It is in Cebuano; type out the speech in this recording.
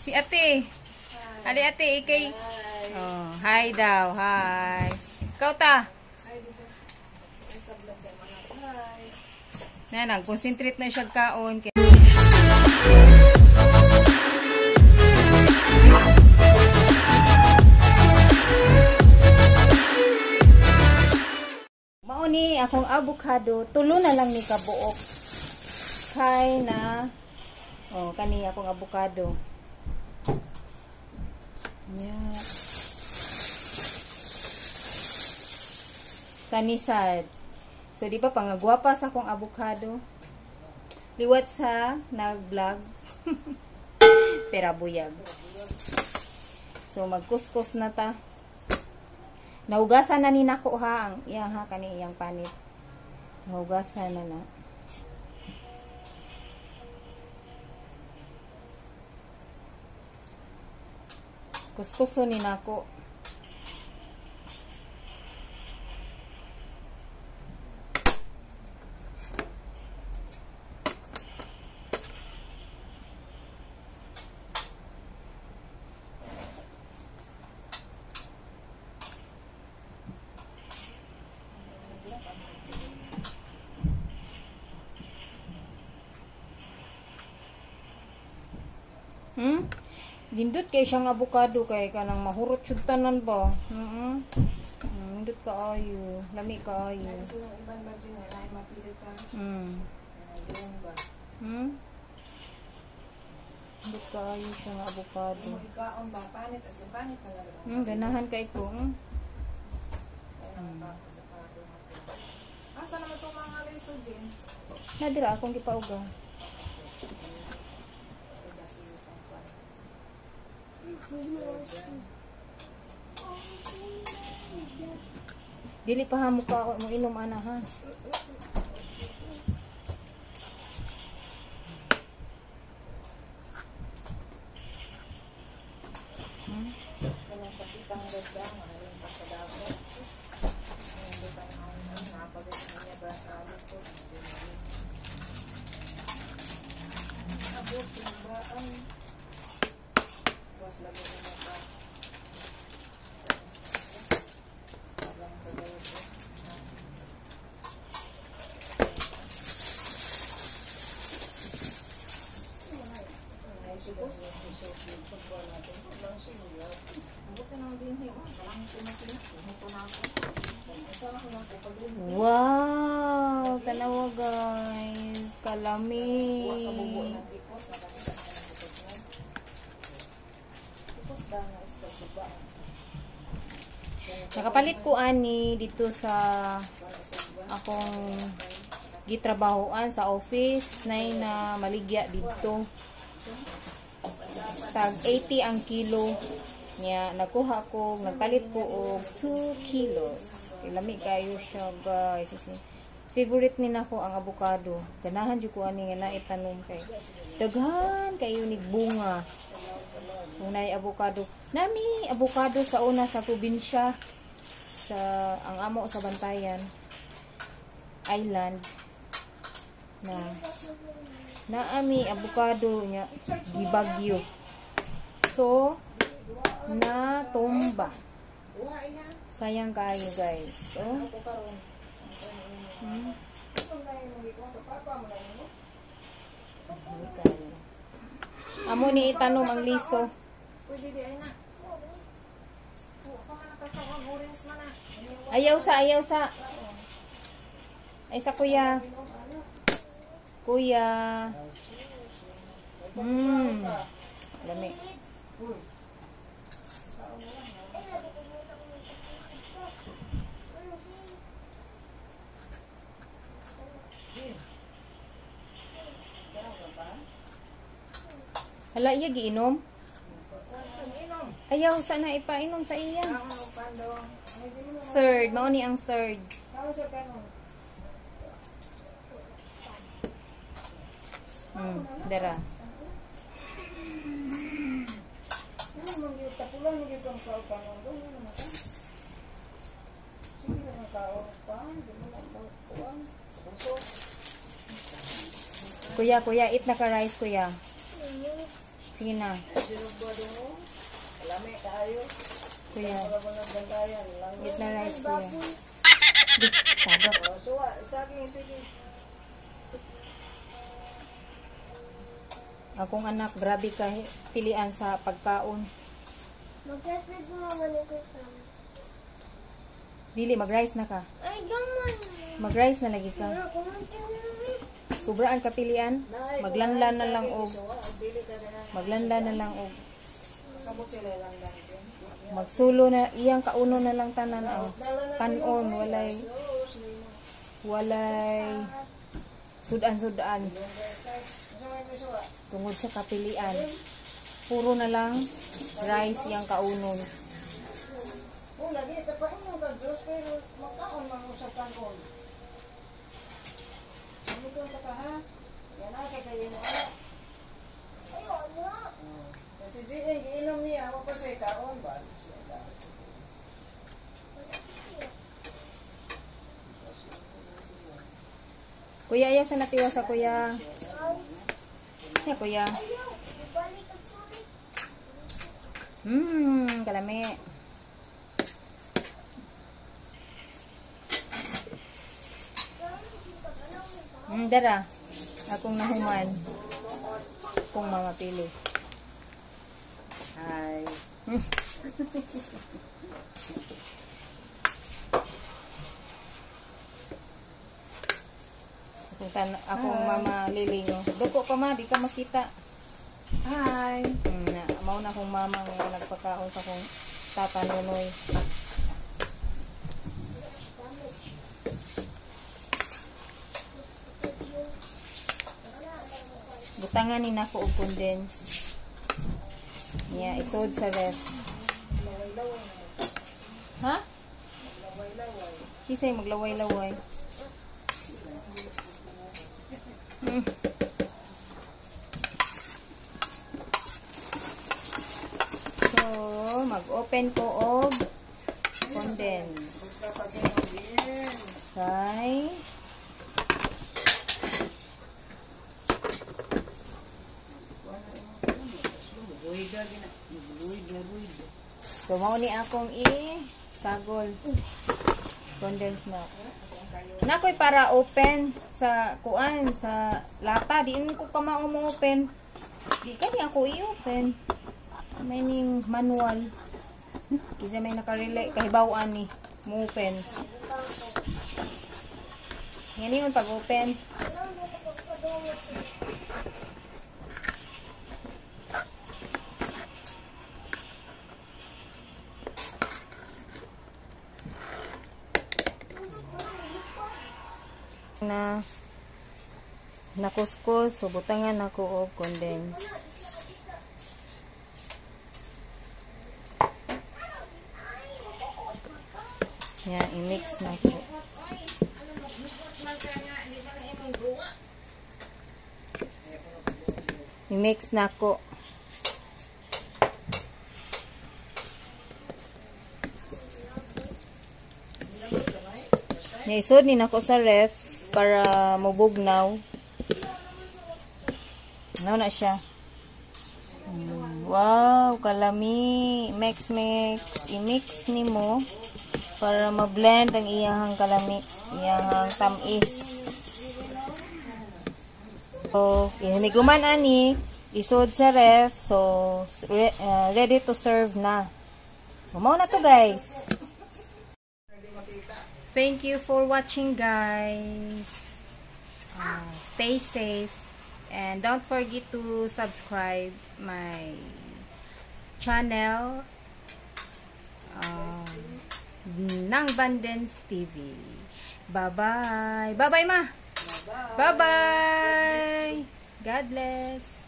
Si ate. Ali ate, ikay. Oh, hi daw, hi. Ikaw ta. Na nang concentrate na siya kaon. Mao ni akong avocado, tulo na lang ni kabuok. Kay na oh kani akong avocado. Yeah. Kanisad. So di ba pangagwapa sa akong avocado? Liwat sa nag-vlog. Pera buyag. So magkuskus na ta. Nahugasan na ni nako ha ang iya ha kani iyang panit. Nahugasan na na. Kuskuso ni nako. Dindot kay siyang avocado kay kanang mahurot jud tanan ba. Nindot kaayo, lami kaayo. Nindot kaayo siyang avocado. Ganahan kay ko. Asa naman tong mga liso din? Nadira akong gipauga. Dili pa ha muka mo inom ana ha. Wow, tanawa guys, kalami. Nakapalit ko ani dito sa akong gitrabahoan sa office nay na maligya dito. Tag 80 ang kilo niya. Nagkuha ko, nagpalit ko og 2 kilos. Lami kayo siya guys. Favorite ni nako ang avocado. Ganahan jud ko ani nga naitanom kay daghan kayo ni bunga. Unay avocado. Nami avocado sa una sa probinsya sa ang amo sa Bantayan Island na naami avocado nya gibagyo. So na tumba. Sayang kayo guys. Oh. Amo ni itanom ang liso. Ayaw sa, ayaw sa. Ay sa kuya. Kuya. Lami. Hala, iya giinom? Ayaw, sana ipainom sa iya. Third, mao ni ang third. Dara. Kuya, kuya, eat na ka rice, kuya. Sige na. Lami kaayo. Kuya, Para ba nagbantayan lang. eat na rice, kuya. Di, tabak. Oh, suwa, saging sige. Akong anak, grabe ka pilian sa pagkaon. Mag-classmate mo mama ni ko. Dili, mag-rice na ka. Ay, gaman. Mag-rice na lagi ka. Ano, kumunti na. Sobraan kapilian. Maglanlan na lang og Suwa, dili ka ganang. maglanlan na lang og Sabot sila lang lang dyan. magsulo na iyang kauno na lang tanan ang kanon, walay Sus, nimo. walay sudan-sudan Guys, kay unsa may misuwa? tungod sa kapilian. Puro na lang rice iyang kaunon. Oh, lagi tapain mo ka Diyos pero makaon man mo sa kanon. Ano ka ka ha? Yan asa kayo mo ala. Ay, ano? Kasi GN giinom niya ako pa siya kaon ba? Siya kaon. Kuya, ayaw sa natiwa sa kuya. Siya, kuya. Ayaw, ibalik ang sulit. Kalami. Dara. Akong nahuman. Kung mamapili. Hi. Akong mama liling. Oh. Duko pa ma, di ka makita. Hi. Na, mao na akong mama nga nagpakaon sa akong tata Nonoy. Butangan ni nako og condense. Niya isod sa ref. Ha? Kisay maglaway-laway. So, mag-open ko og condense. Okay. So, mao ni akong i-sagol. Condensed milk. Nakoy para open sa kuan sa lata. Di ko kamao mo open. Di kani ako i-open. May ning manual. Kisa may nakarelate kahibaw-an ni mo open. Yan yun pag open. Na nakuskus, so butangan ako og condense. Yan, i-mix na ko. I-mix na ko. Naisod ni nako sa ref para mubugnaw. Ano na siya? Wow, kalami. Mix, mix. I-mix nimo para ma-blend ang iyahang kalami, iyahang tamis. So, ihiniguman ani, isod sa ref. So, ready to serve na. Mao na to, guys. Thank you for watching, guys. Stay safe and don't forget to subscribe my channel, Nang Bandens TV. Bye-bye. Bye-bye, ma. Bye-bye. God bless.